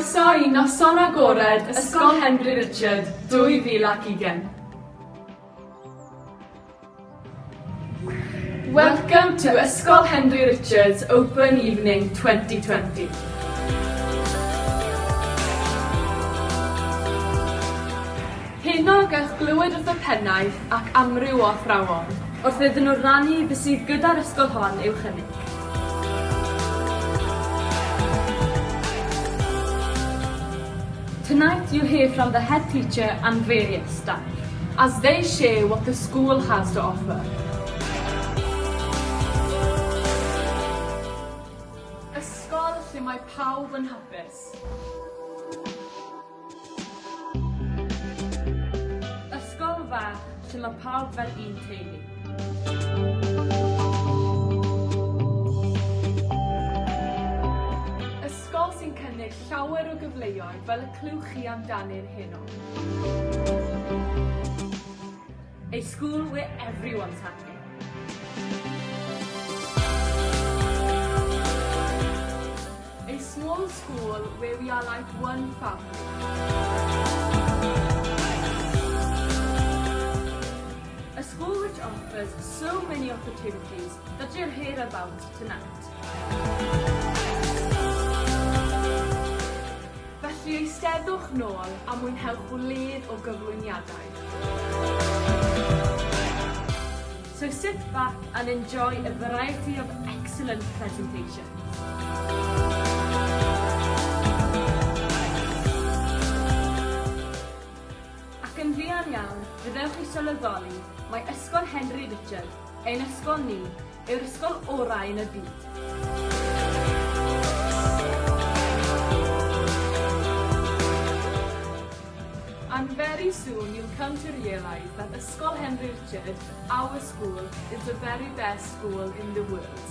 Croeso i Noson Agored Ysgol Henry Richard 2020. Welcome to Ysgol Henry Richard's Open Evening 2020. Heno gewch glywed wrth y pennaeth ac amryw o athrawon. Wrth iddyn nhw rannu be sydd gyda'r ysgol hon i'w chynnig. Tonight you'll hear from the head teacher and various staff. As they share what the school has to offer. Ysgol lle mae pawb yn hapus. Ysgol fach lle mae pawb fel un teulu. Ysgol sy'n cynnig llawer o gyfleoedd fel y clywch chi amdanyn heno. A school where everyone's happy. A small school where we are like one family. A school which offers so many opportunities that you'll hear about tonight. Felly eisteddwch nôl a mwynhewch wledd o gyflwyniadau. So sit back and enjoy a variety of excellent presentations. Ac yn fuan iawn, fe ddewch i sylweddoli mai Ysgol Henry Richard, ein ysgol ni, yw'r ysgol orau yn y byd. And very soon you'll come to realise that Ysgol Henry Richard, our school, is the very best school in the world.